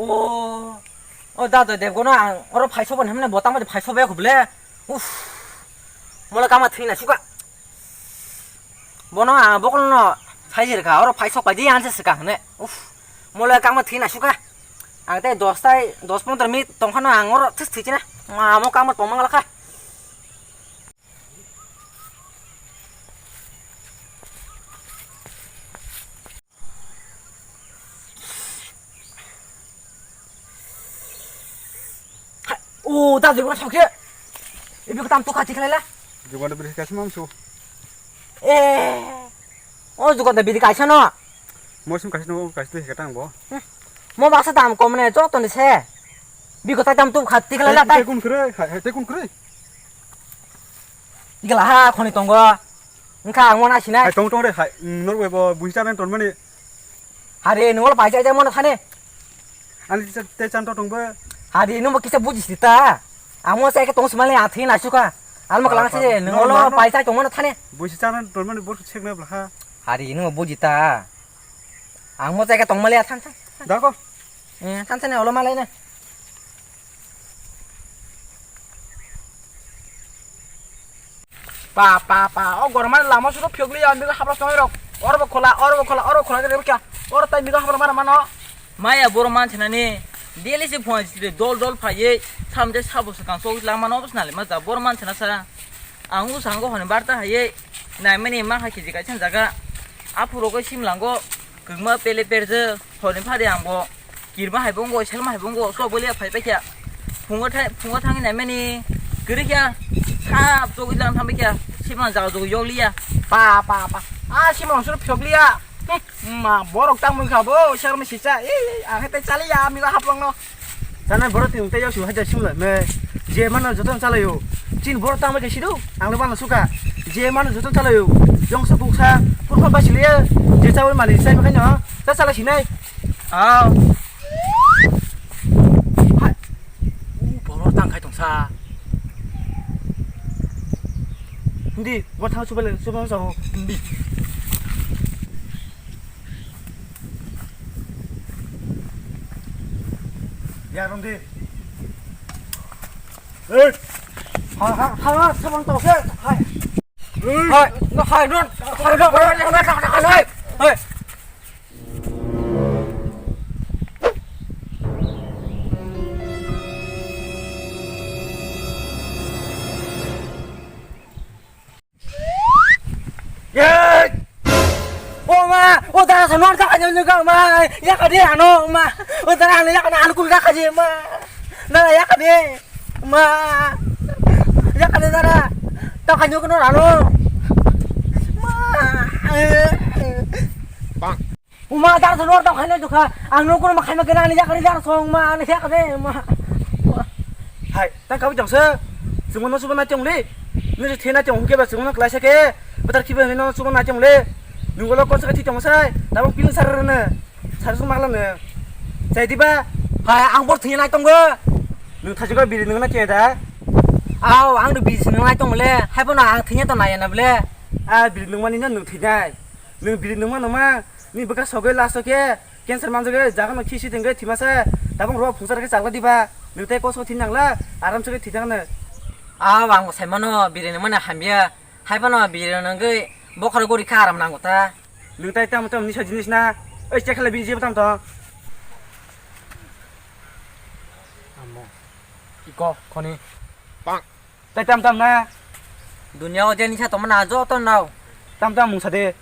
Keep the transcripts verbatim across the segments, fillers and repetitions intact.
O, o da da de gono ang oro phai sobo hemne botang bai phai sobo ya khuble. Uff. Mola kama thina suka. Bono ang bokol no sai jir kha oro phai sok bai di ang se suka hne. Uff. Mola kama thina suka. Ang te dos tai dos pondro minute tong khano ang oro this this na. Ma mo kama tong mangla kha. O da jibra sokhe. Ibi ko tam to kati khala. Jugan beri kasih mamsu. Eh. O jugan beri kaisa no. Mosim kasih no kasih tu hekatang bo. Mo baksa dam kom ne joto ni se. Biko tai tam tu khat tikla la tai. Tekun kre, hai, hai, tekun kre. Igla ha khoni tongo. Engkha ang mona sinai. Hai tong tong re, hai, mm, norway bo busi chanan ton mani. Hari nungol pai jai jai mona thane. Ani te chan to tong bo. Hari nungbo kisa buji sita. Amo sai ke tong simale athi na suka. Alma kalang se nungol pai jai tong mona thane. Busi chanan ton mani bor sek na bla ha. Hari nungbo buji ta. Ang mo jaga tong mali athan than. Dako. Eh, than than olo malai na. Pa pa pa. O gorma lama suro phiyok liya, migo habra songoi rok. Oro bo khola, oro bo khola, oro khola gere kya. Oro tai migo habra mara mano. Maya boro man thanani. Daily se phone sile dol dol phaiye. Samde sabo se kang sok lama no bsnale ma ja boro man thana sa. Ang usango hone barta haye. Naimani ma hai kiji kaisa jaga. Aphuru go simlango. Kwbangma pele perje, horni phari ang bo kirma hai bo wngwi, selma hai bo wngwi, sok bwlwi phai paikha. Phungo thai, phungo thangwi naimani kwrwi kha, sap chogwi lang thang paikha, sima jaga jogwi yokliya. Pa, pa, pa. Ah, sima suru phiyokliya. Hmm, ma, borok tang mungkha bo, serma sisa. Ih, ang hai tai chaliya, amigo haplongno. Chana borok tini tei yosung hajar simla me. Je mano joto chalayo. Chin borok tangma ke sidu. Ang le mano suka. Je mano joto chalayo. Yong sa buksa. Purkha basiliya. Je chawi mani sai makai no. Ta chala sinai. Aw. Hai. U borok tang khai tong sa. Hindi, borok tang subale, subale sa. Hindi. Ya, rong di. Hey. Ha, ha, ha, ha, sabang tau se. Hai. Hey. Hai, no, hai, no, hai, no, hai, no, hai, hai, hai. Yey! O ma, o dara sa nor ta kanyo nyo ma, ya ka de ano ma, o dara ano ya ka ano kul ka kaje ma, na ya ka de ma, ya ka de dara, ta kanyo ko nor ano ma, eh. Uma dar thano ta khaina dukha. Ang no kono ma khaima kena ani yakari dar song ma ani yakari ma. Hai, ta kabi jangsa. Sungno suba na chong le. Ni thena chong ke ba sungno klai sake. Batar kiba ni no suba na chong le. Nungolo ko sake thi chong sai. Ta bang pin sar ne. Sar su magla ne. Sai diba. Hai, ang bor thina tongo. Nung thajuga biri nung na che da. Aw, ang do biri nung na tong le. Hai bono ang thina to na ya na ble. A biri nung mani no nung thinai. Nung biri nungma nungma, ni bwkha sogwi last o khe cancer manjagwi jaga no khisi thengwi thimasa, tabung rok phungsa rwgwi chakla diba, nung tei koso thin nangla, aram se thwi thangno. A ang bo saimano biri nungmani hamya, haiphano biri nungwi bokhorok gori kha aram nango ta. Nung tai tamo tamo nisa jinis na, oi chekhala bini jebo tam tong. Amo, iko, khoni. Bang. Tai tam tam na. Dunia o je nisa tongmani joto nao. Tam tam mungsa de.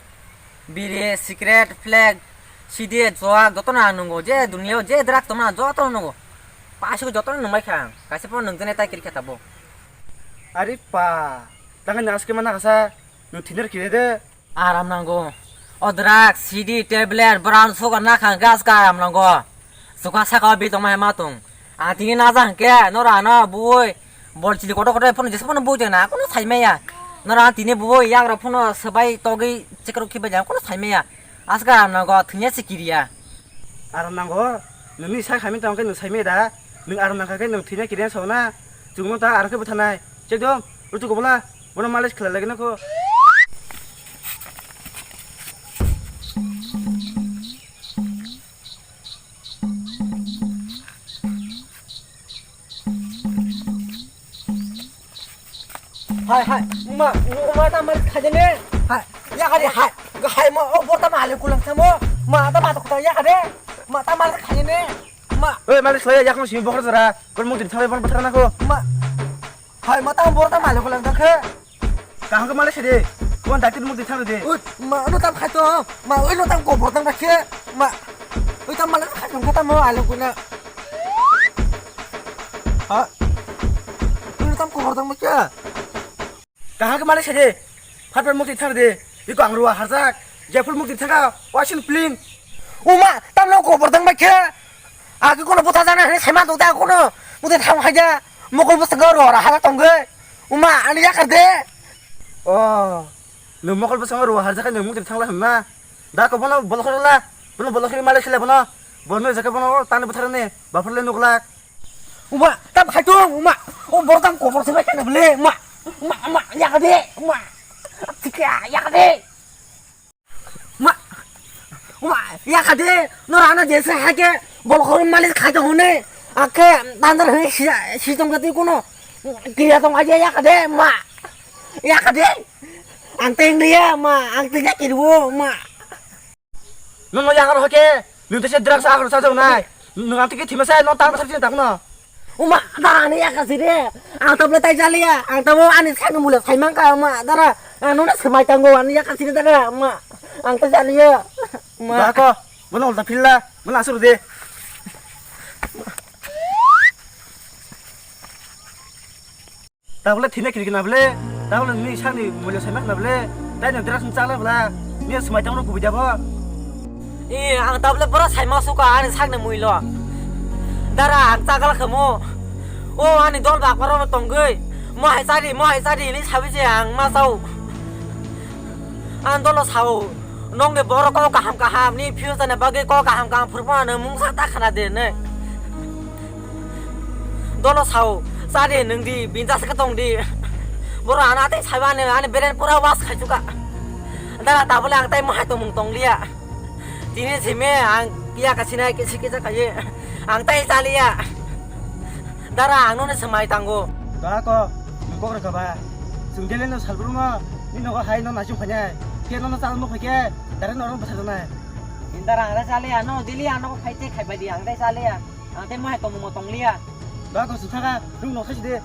Biri, cigarette, flag, C D, jua joto no ang nungo. Je dunia o je drug tongmani joto no nungo. Pasuk joto no nungbai kha ang. Kaisa pho nung jene tai kiri kha tabo. Ari pa. Tangai nas ke mana kasa. Nung thiner kire de. Aram nango. O drug, C D, tablet, brown sugar na kha gas ka aram nango. Suka saka bi tongma hai ma tong. Ang tini naja hwnkhe, nora ano bui, bol chili kotor kotor phano jesa phano bui jana, kono sai maya. Nora ano tini bui, yagra phano sabai togwi chekrok khibai jana, kono sai maya. Aska aram nango, thwngya se kiriya. Aram nango, nini sai khaimani tongkhe nung sai maya da? Nung aram nangkha khe nung thwina kiriya sona. Chwngno ta aram khe bwtharnai. Chekdom, rutu kubula, bono malis khlai lagi nokho. Hai, hai, ma, ma ta mal khaide ne. Hai, ya kare, hai, hai, ma, o bor ta mal kulang samo. Ma ta ma ta yakade. Ma ta mal khaide ne. Ma. Oi, malik soya, yakno simi bokra jora. Kon mung tin thale bon batra na ko. Ma. Hai, ma ta bor ta mal kulang ta khe. Kaham ke malik sede. Kon dakti mung tin thale de. Oi, ma, ano tam khaito. Ma, oi, no tam ko bor ta ba khe. Ma. Oi, tam mal khaito, tam mo ale kuna. Ha? Oi, no tam ko bor ta ba khe. Kaham ke malik sede. Phat phat mukti thar de. Iko ang ruwa harjak. Jeful mukti thaka. Wasin pling. Uma, tamno kobor dang bai khe. Agi kono bota jana hene sema do da kono. Mukti thang haja. Mokol bwskango ruwa harjak tongge. Uma, ani yakar de. Oh. Nwng mokol bwskango ruwa harjak nang mukti thangla hwnna. Da ko bono bolokhorla. Bono bolokhori malik sele bono. Bono jaka bono tani butharne. Bapharle nuklak. Uma, tam khai tong, uma. O bor tam kobor se bai kana bole, uma. Uma, uma, yakade, uma. Tika, yakade. Uma. Uma, yakade. No rana jese hake bol khoro malik khai tong ne. Ake dandar he si tong kati kono. Kiriya tong aja yakade, uma. Yakade. Ang teng dia, uma. Ang teng ya kirwo, uma. Nono yakar hoke, nwng tese drugs akor sa jong nai. Nwng ang tike thima sai, no tang sa thina tang no. Uma, dara ani yakar sire. Ang tabole tai jaliya, ang tabo ani sakni mule sai mangka, uma, dara. Ang nono semai tango, ani yakar sire dara, uma. Ang tai jaliya. Uma. Ba ko, bono ulta philla, bono asur de. Tabole thina kiri kina bole, tabole ni sakni mulya sai mak na bole, tai no dress chakla bla, ni smai tangno kubui jabo. E, ang tabole bora sai ma suka ani sakni muilo. Dara ang chakla khamo. O ani dol bak baro tongoi. Mo hai chari, mo hai chari ni sabi je ang ma sao. Ang dolo sao. Nongni borok kok kaham kaham ni future ni bagwi kok kaham kaham phurbo ano mungsa ta khana de ne. Dolo sao, chadi nwng di, binjas khe tong di. Boro ano tei saiba ani, ani beren pura was khai chuka. Dara tabole ang tei mohai tongmung tong liya. Tini simi ang iya ka sinai kisi kisa khaye. Ang tei chaliya. Dara ang noni swmai tango. Da ko, nwng kok rwkha ba. Chwng daily no salbrum no, ni nogo hai no naising phainai. Khe nono chalo nuk khe, dara norok bwsajak nai. Dara ang da chaliya, no daily ano khai tei khai bai di, ang tei chaliya. Ang tei mohai tongmung tong liya. Ba ko suthaga, rung no khaisi de.